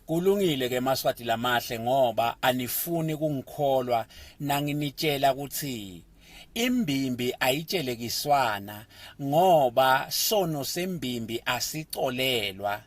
Kulungile ke maSwati lamahle ngoba anifuni kungikholwa nanginitshela ukuthi imbimbi ayitshelekiswana ngoba sono sembimbi asicolelwa.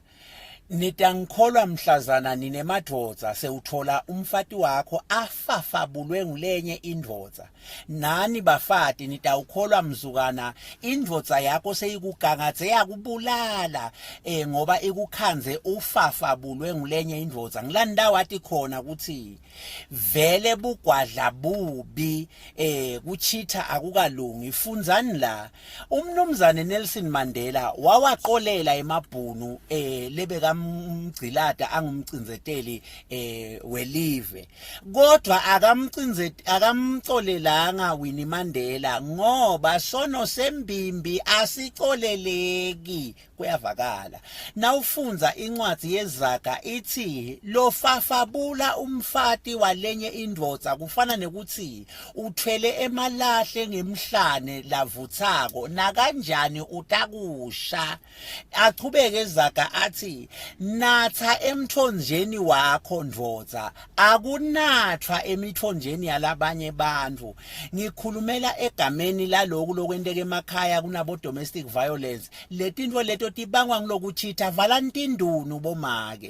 Nitangikholwa mhlazana nine madvodza sewuthola umfati wakho afafabulwe ngulenye indvodza. Nani bafati nitawukholwa mzukana indvodza yakho seyikugangathe yakubulala eh ngoba ikukhandze ufafabulwe ngulenye indvodza. Ngilanda wati khona ukuthi vele bugwadla bubi eh kuchitha akukalungi. Fundzani la. Umnumzane Nelson Mandela wawaqolela emabhunu eh lebekamgcilada angumcinzeteli eh welive kodwa akamcinzeti akamcolelanga Winnie Mandela ngoba sono sembimbi asicoleleki Kuyavakala. Nawufundza incwadzi yeZaga itsi lofafabula umfati walenye indvodza kufana nekutsi uthwele emalahle ngemhlane lavutsako nakanjani utakusha. Achubeke Zaga atsi natsa emtfonjeni wakho ndvodza akunatfwa emitfonjeni yalabanye bantfu. Ngikhulumela egameni laloku lokwenteka emakhaya kunabo domestic violence. Letintfo leto tibangwa ngulokuchitha valani tindunu bomake.